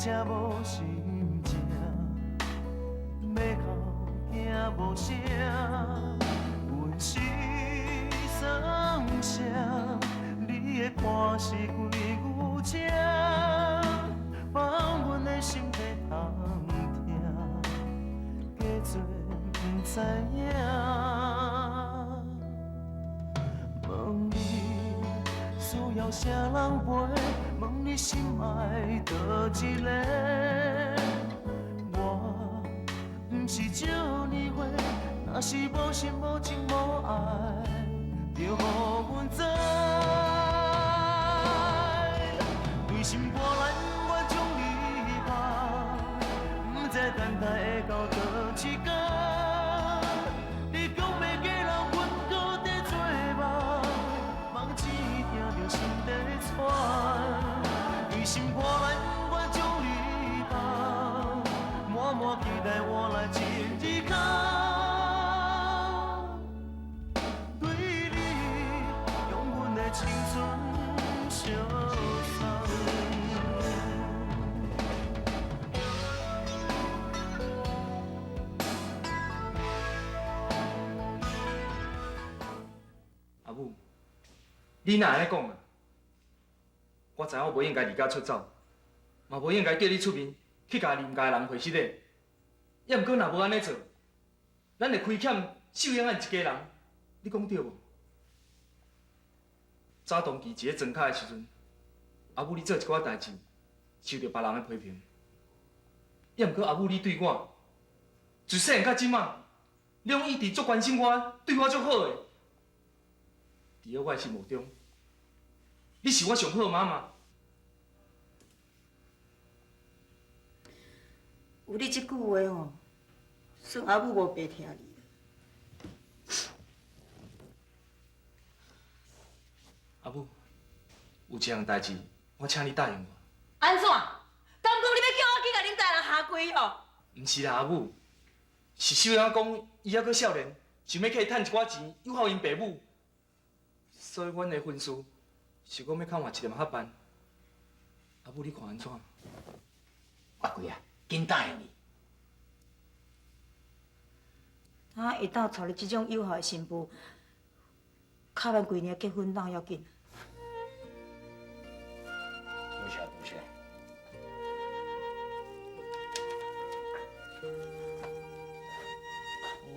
才無心情，欲哭驚無聲，阮是算啥？你的伴是规牛车，放阮的心在通疼，假做毋知影。问你需要啥人陪？问你心爱佗一个？我毋是少年岁，若是無心無情無愛，就予阮知。對心肝內不願將你放，毋知等待會到佗一天。你講欲嫁人，阮閣在做夢，夢一聽就心在喘。對心肝內不願將你放，滿滿期待換來一日空。對你用阮的青春相送。阿母，你哪會按呢講啊？我知影我無應該離家出走，嘛無應該叫你出面去共林家的人回失禮。抑毋過若無按呢做，咱會虧欠秀英仔一家人。你講對無？早當期佇咧莊跤的時陣，阿母你做一寡代誌，受著別人的批評。抑毋過阿母你對我，自細漢到這馬，你攏一直足關心我，對我足好的。佇咧我的心目中，你是我上好的媽媽。有你這句話吼，算阿母無白疼你。阿母，有一項代誌，我請你答應我。按怎？敢講你欲叫我去共恁大人下跪哦？毋是啦，阿母，是秀英講，伊猶閣少年，想欲去趁一寡錢養活𪜶爸母，所以阮的婚事是講欲較晚一點仔辦。阿母，你看按怎？阿貴啊，緊答應伊。啊，會當娶你這種有孝的新婦，較咱規年結婚當要緊。多謝多謝。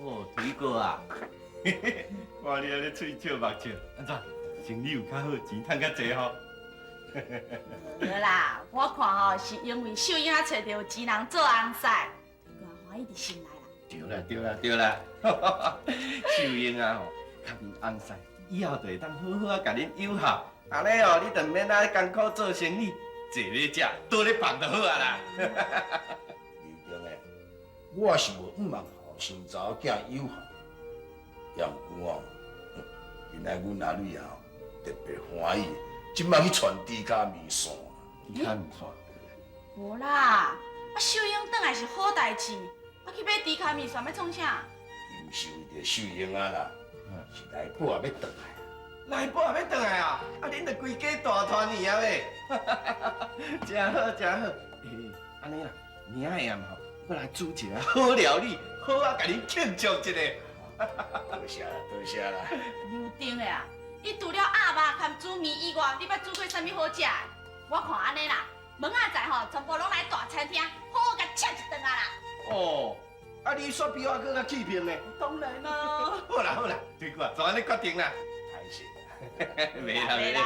哦，水果啊，看你按呢喙笑目笑，按怎？生意有較好，錢趁較濟吼。無啦，我看吼是因為秀英仔揣著有錢人做翁婿，我歡喜佇心內啦。對啦對啦對啦，秀英啊吼，較恁翁婿以後就會當好好啊，共恁養孝。按呢哦，你就毋免啊艱苦做生意，坐咧食，倒咧放就好啊啦。劉忠的，我是無向望後生查某囝有孝，也毋過哦，原來阮阿女啊特別歡喜，這擺去傳豬跤麵線。豬跤麵線。無啦，啊秀英轉來是好代誌，啊去買豬跤麵線欲創啥？伊毋是為著秀英啊啦，是來寶也欲轉來。來寶也欲轉來啊！啊，恁著規家大團圓啊咧！真好真好，欸，按呢啦，明仔暗吼，我來煮一个好料理，好啊，共恁慶祝一下。多謝啦，多謝啦。劉定的啊，伊除了鴨肉含煮麵以外，你捌煮過啥物好食的？我看按呢啦，明仔載吼，全部攏來大餐廳，好好共吃一頓啊啦。哦，啊你煞比我閣較氣魄呢？當然啦。好啦好啦，對個，就按呢決定啦。歹勢。袂啦袂啦。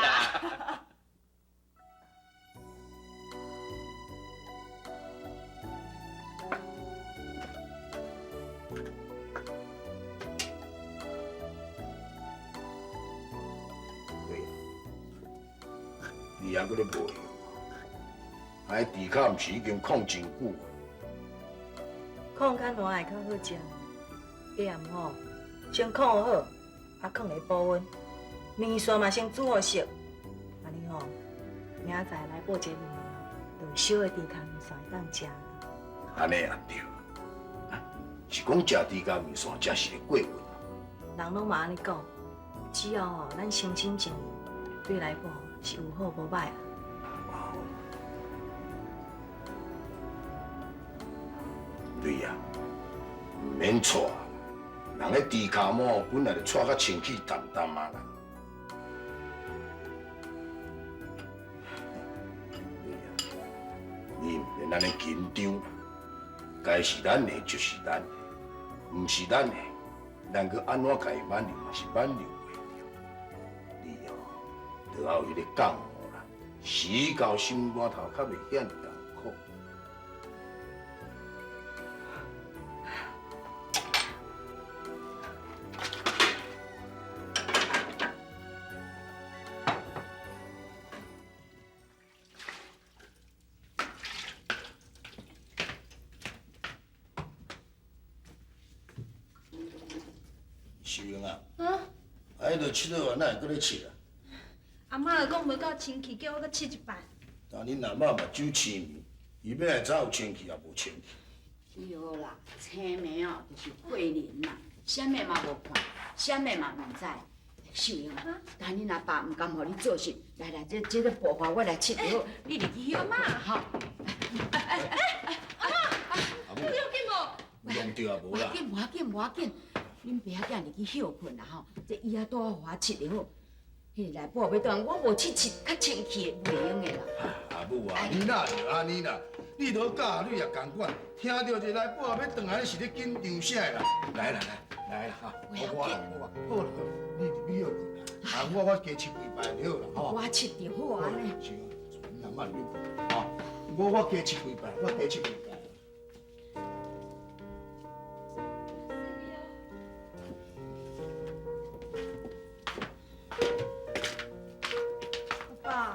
對啊，你猶閣咧無閒？啊，彼豬跤毋是已經炕真久？炕較爛會較好食，下暗吼先炕好，啊囥咧保溫，麵線嘛先煮予熟，按呢吼，明仔載來報這面就有燒的豬跤麵線會當食。按呢也對，啊，是講食豬跤麵線才是會過分。人攏嘛按呢講，只要吼咱誠心誠意對來寶是有好無歹啊。免掣，人咧猪跤毛本来就掣较清气淡淡啊啦。你毋免按呢紧张啦，该是咱的就是咱的，毋是咱的，咱阁按怎共伊挽留嘛是挽留袂著。你哦，著爱有彼个觉悟啦，死到心肝头较袂遐尔艰苦。秀英啊，啊，彼落拭落啊，哪会阁咧拭啊？阿嬷就讲无够清气，叫我阁拭一摆。但恁阿嬷嘛酒青暝，伊欲来早有清气也无清气。对啦，青暝哦，就是过年啦，啥物嘛无看，啥物嘛毋知。秀英啊，但恁阿爸毋甘予你做事，来来，这个布花我来拭就好，你入去歇。妈，吼。哎，阿嬷，阿母，要紧无？用著也无啦。无要紧，无要紧，无要紧。恁爸仔囝入去歇睏啦吼，这椅仔拄好予我拭就好。彼个内布欲转，我无拭拭较清气，袂用的啦。阿母啊，你哪会按呢啦？你都佮阿女也仝款，听到这内布欲转来，你是咧紧张啥啦？来来来，来啦哈，我啦我，好啦好，你入去歇睏啦。啊，我加拭几摆就好啦，吼。我拭就好啊。是啊，你阿嬷入去睏，吼。我加拭几摆，我加拭几摆。阿爸，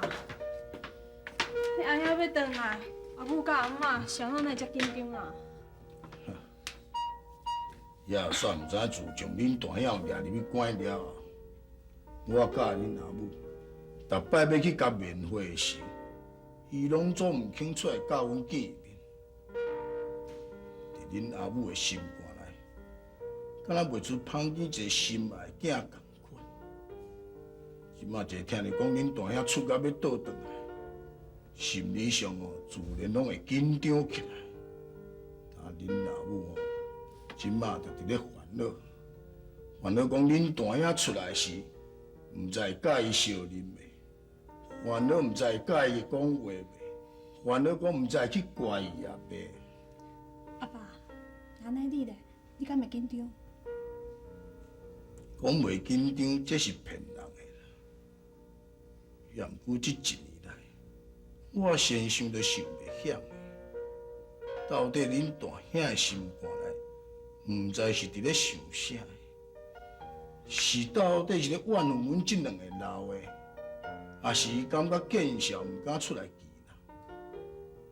你阿兄欲转来，阿母佮阿嬷啥人会遮紧张啊？也煞毋知自从恁大兄掠入去关了后，我佮恁阿母，逐摆欲去共面会时，伊拢总毋肯出来佮阮见面。伫恁阿母的心肝内，敢若袂出芳见一个心爱的囝仝款。这马一听著讲恁大兄出狱欲倒转来，心理上哦，自然拢会紧张起来。啊，恁阿母哦，这马就伫咧烦恼，烦恼讲恁大兄出来时，毋知会佮伊相认袂？烦恼毋知会佮伊讲话袂？烦恼讲毋知会去怪伊啊袂？阿爸，按呢你咧，你敢袂紧张？讲袂紧张，这是骗人的啦。也毋过这一年来，我先想都想袂晓的，到底恁大兄的心肝内，毋知是伫咧想啥，是到底是咧怨恨阮这两个老的，抑是伊感觉见笑毋敢出来见人？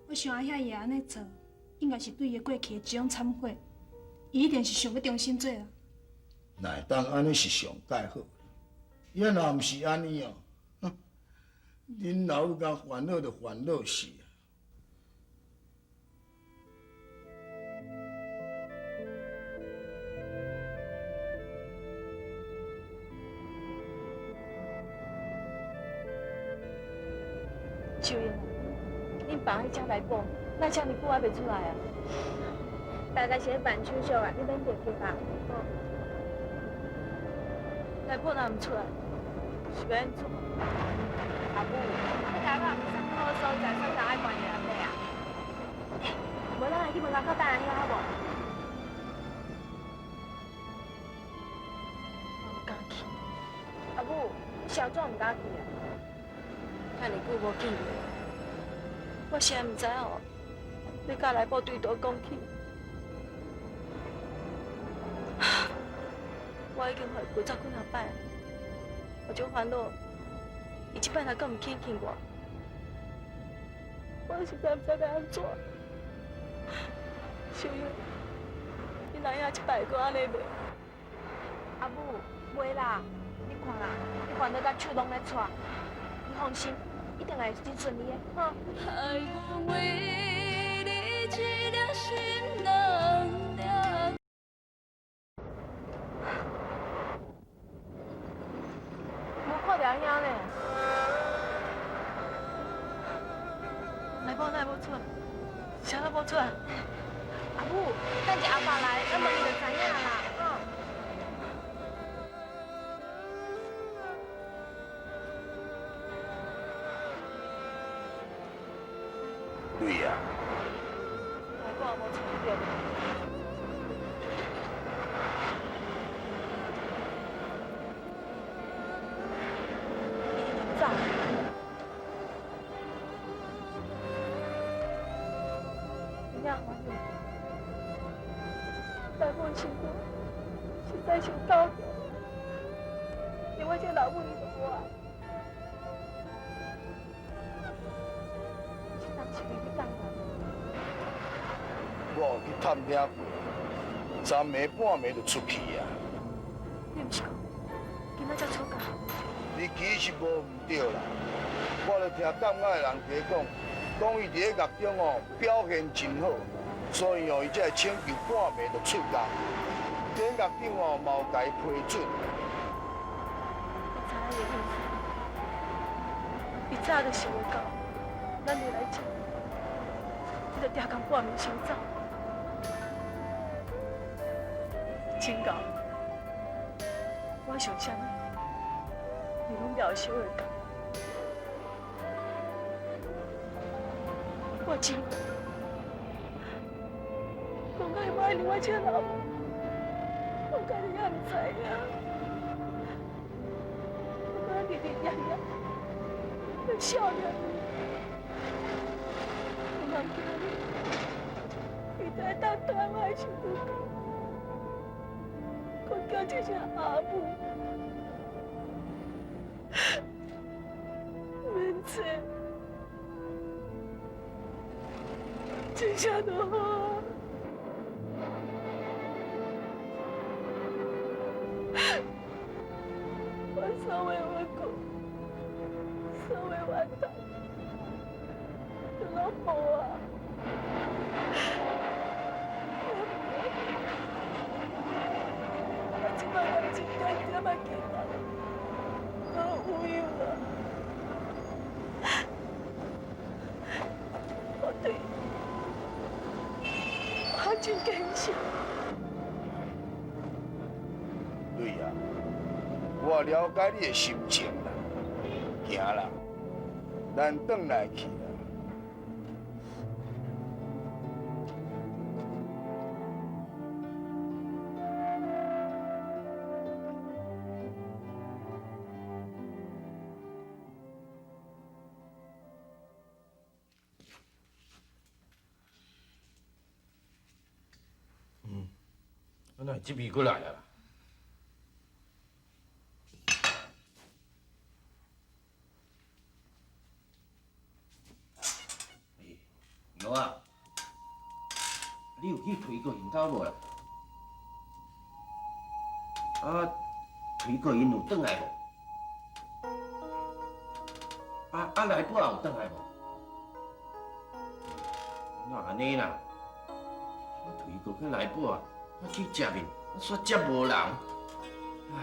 我想阿兄伊会按呢做，应该是对伊过去的一种忏悔，伊一定是想欲重新做人。若会当按呢是上盖好，伊若毋是按呢哦，恁老母共烦恼就烦恼死啊！秀英，恁爸彼只内布，哪遮尔久还袂出来啊？大概是咧办手续啊，你免着急啊。内布若毋出来，是欲按怎？阿母，你台北毋是好所在，啥人爱关伫内底啊？无咱来去门口等阿兄好无？我毋敢去。阿母，你是按怎毋敢去啊？遮尔久无见面，我实在毋知哦，欲佮内布对佗讲起。我已经予伊过走几若摆，我足烦恼，伊这摆若阁毋肯见我，我实在毋知欲按怎。秀英，你阿兄这摆会阁按呢袂？阿母，袂啦，你看啦，你烦恼甲手拢咧掣，你放心，一定会真顺利的，吼。爱我为你一粒心两粒。无看著阿兄呢，内布哪会无出来？啥都无出来？阿母，等下阿爸來，咱問伊就知影啦，吼。對啊。我無揣著。伊已經走。真正歡喜，大母心肝實在是有夠強，連我這個老母伊都無愛。這當是袂去等啦。我有去探聽過，昨暝半暝就出去啊。你毋是講今仔才出嫁？你其實無毋對啦，我就聽監押的人提講，講伊佇咧獄中哦表現真好，所以哦伊才會請求半暝就出獄。佇獄長哦嘛有共伊批准。我知影伊的意思，伊早就想袂到，咱會來這，伊就定共半暝先走。真𠢕，我想啥物，你攏了想會到。我真讲爱我爱你我这老母，我家己也毋知影。我日日夜夜在想念你，我茫今日，伊才会当回来我的身躯边。我叫这声阿母，免找，这声就好。我所有的冤屈，所有的怨叹，都拢无啊！我这摆连一点点仔期待拢有用啊！我对，我真坚强。对啊，我了解你的心情啦，行啦，咱转来去啦。嗯，啊，哪会这边过来啊？欸，牛啊，你有去推过𪜶兜无啦？啊，推过𪜶有转来无？啊啊，来宝也有转来无？哪按呢啦？我推过去来宝啊，我去食面，我煞接无人。唉，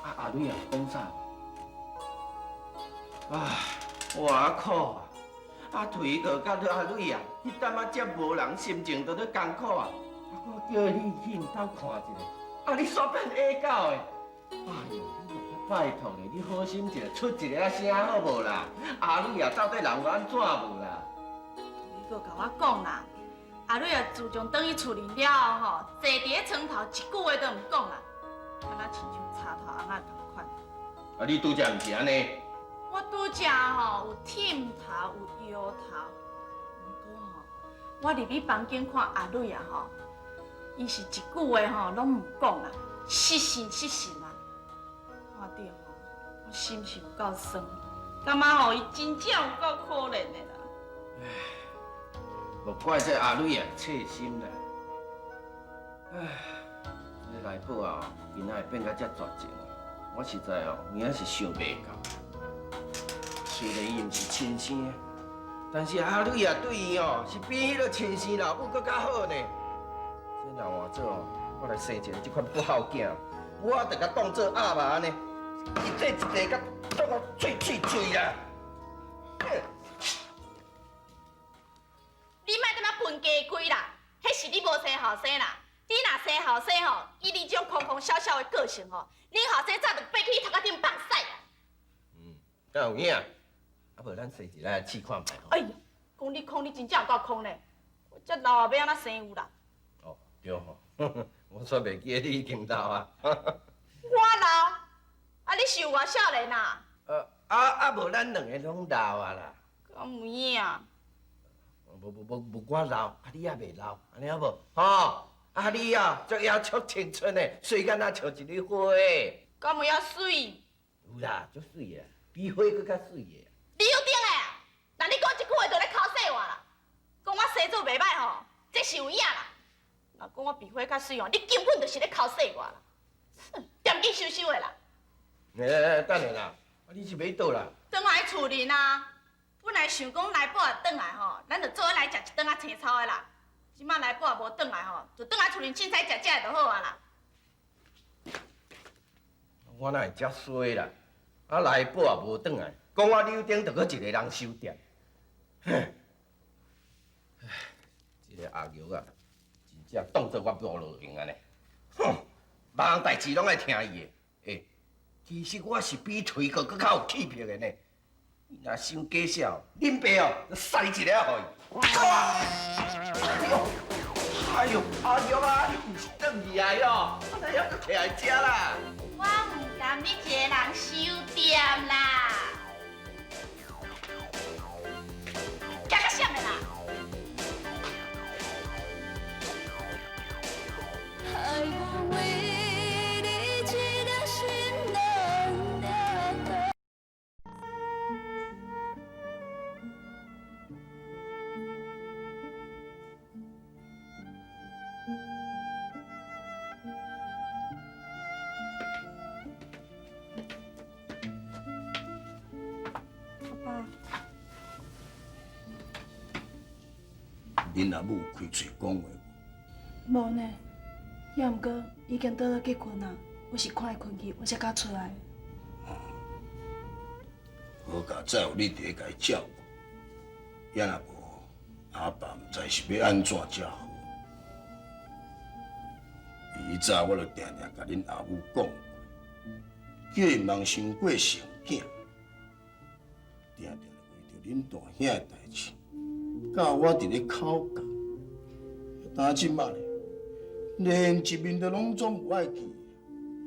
啊阿蕊也讲啥？唉，我苦啊！啊，推过甲阿蕊啊，彼淡仔接无人，心情都咧艰苦啊！啊，我叫你去𪜶兜看一下，啊，你煞变野狗的！哎哟，你拜托咧，你好心一下，出一个声好无啦？阿蕊啊，到底人有按怎无啦？你阁共我讲啦，阿蕊啊，自从转去厝里了后吼，坐伫咧床头一句话都毋讲啦，敢若亲像插头翁仔仝款。啊，你拄则毋是按呢？我拄则吼有忝头，有摇头，毋过吼，我入去房间看阿蕊啊吼，伊是一句话吼拢毋讲啦，失神失神啊，看著吼，我心是有够酸，感觉吼伊真正有够可怜的啦。唉，无怪这阿蕊啊，切心啦。唉，这来宝啊，今仔会变甲遮绝情，我实在哦，有影是想袂到。虽然伊毋是亲生的，但是阿蕊啊对伊哦，是比彼个亲生老母阁较好呢。这若换做哦，我来生一个这款不孝囝，我就共当做鸭肉按呢，一块一块共剁到碎碎碎啦。你莫踮遐喷鸡胿啦！生後生啦。你若生後生吼，以你這種空空小小的個性吼，恁後生早就爬去頭殼頂放屎啊！嗯，敢有影？啊，無咱生一來試看覓。哎呀，講你空，你真正有夠空咧！我這老啊，欲按怎生有啦？哦，對吼，我煞袂記得你已經老啊。我老？啊，你是有偌少年啊？無咱兩個攏老啊啦。敢有影？無無無無，我老，啊你也袂老，按呢好無？吼，啊你啊，足猶足青春的，水敢若像一蕊花。敢有遐媠？有啦，足媠的，比花閣較媠的。李有鼎的，若你講這句話就咧剾洗我啦。講我生做袂歹吼，這是有影啦。若講我比花較媠吼，你根本就是咧剾洗我啦。哼，恬緊收收的啦。欸，等下啦，啊你是欲佗啦？轉來厝裡啊。本來想講來寶也轉來吼，咱就做伙來食一頓仔青草的啦。這擺來寶也無轉來吼，就轉來厝裡凊彩食食的就好啊啦。我哪會遮衰啦？啊來寶也無轉來，講我柳丁就閣一个人收店。唉，這个阿玉啊，真正當做我無路用按呢。哼，別項代誌攏愛聽伊的。欸，其實我是比錘哥閣較有氣魄的呢。伊若傷假痟，恁爸哦，就塞一个予伊。哎呦，哎呦，阿玉啊，你毋是轉去啊喲？啊，哪會閣徛佇遮啦？我毋甘你一個人收店啦。行較閃的啦。愛我為你一粒心軟了。阿爸，恁阿母開喙講話無？無呢，也毋過已經倒落去睏啊。我是看伊睏去，我才敢出來。好佳哉有你佇咧共伊照顧，也若無，阿爸毋知是欲按怎才好。以早我就定定共恁阿母講過，叫伊毋通傷過成囝，定定為著恁大兄的代誌，佮我佇咧口角。但這擺咧，連一面都攏總無愛見，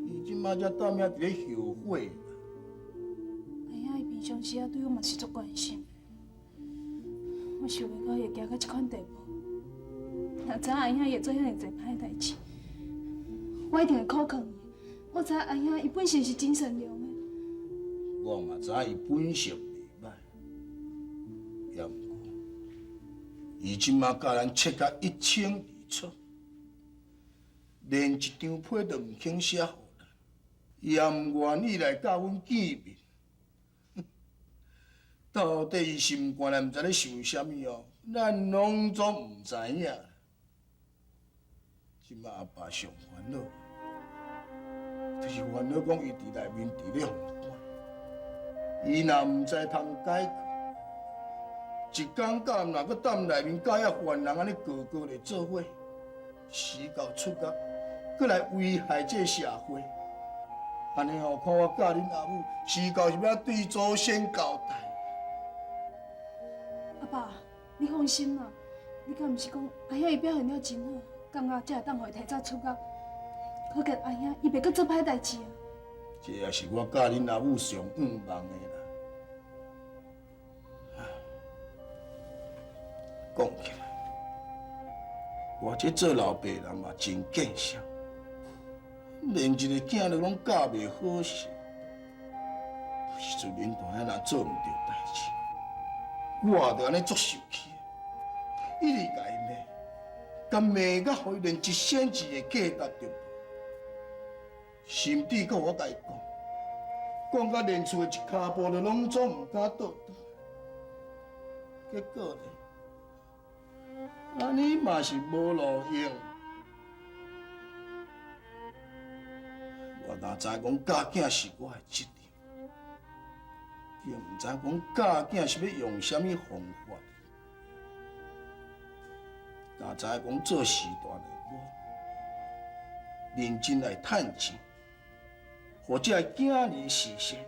伊這擺才當命佇咧後悔。阿兄伊平常時啊對我嘛是足關心的，我想袂到伊會行到這款地步。若知影阿兄伊會做遐爾濟歹代誌，我一定會苦勸伊。我知影阿兄伊本身是真善良的。我嘛知影伊本性袂歹，也毋過，伊這擺佮咱切甲一清二楚，連一張批都毋肯寫予咱，伊也毋願意來佮阮見面。到底伊心肝內毋知咧想啥物哦，咱攏總毋知影。這擺阿爸上煩惱，就是煩惱講伊佇內面佇咧予關，伊若毋知通解決，一工到暗若閣踮內面佮遐犯人按呢高高咧做伙，死到出獄，閣來危害這個社會，按呢吼，看我佮恁阿母，死到是欲對祖先交代。阿爸，你放心啦，你敢毋是講阿兄伊表現了真好，感覺才會當予伊提早出獄？可見阿兄伊袂閣做歹代誌啊！這也是我佮恁阿母上向望的啦。講起來，我這做老爸人嘛真見笑，連一个囝都攏教袂好勢，有時陣恁大兄若做毋對代誌，我就按呢足受氣，一直共伊罵，共罵甲予伊連一仙子的價值都無，甚至閣我共伊講，講甲連厝的一跤步都攏總毋敢倒轉，結果呢，按呢嘛是無路用。我哪知講教囝是我的責任，也毋知講教囝是欲用啥物方法。若知影讲做时大的我，认真来趁钱，予这个囝儿实现，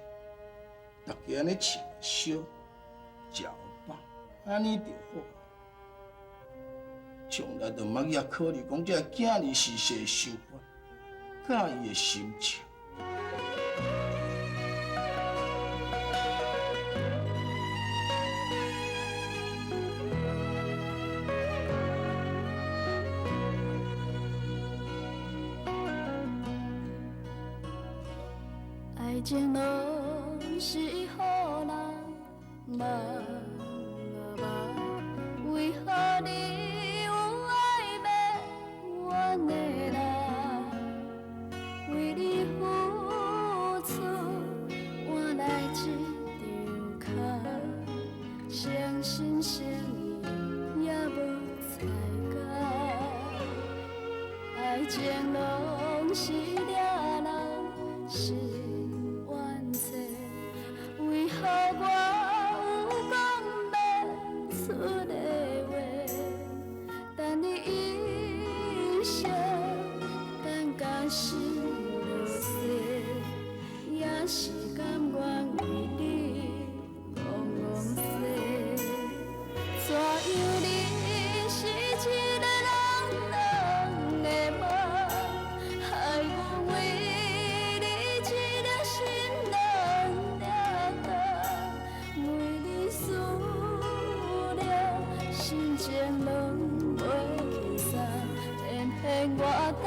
大家按呢穿烧、食饱，按呢就好。从来就毋捌去考虑讲这个囝儿实际的想法，佮伊的心情。爱情拢是予人梦啊梦，为何你有爱袂完的人？为你付出换来这张空，诚心诚意也无彩工。爱情拢是掠人心冤债，为何我有讲袂出的话？等你一生，等甲心落雪，也是甘愿为你戆戆踅。怎样你是一个人两个梦，害阮为你一粒心两粒糖，为你思量，心情拢袂轻松，偏偏我等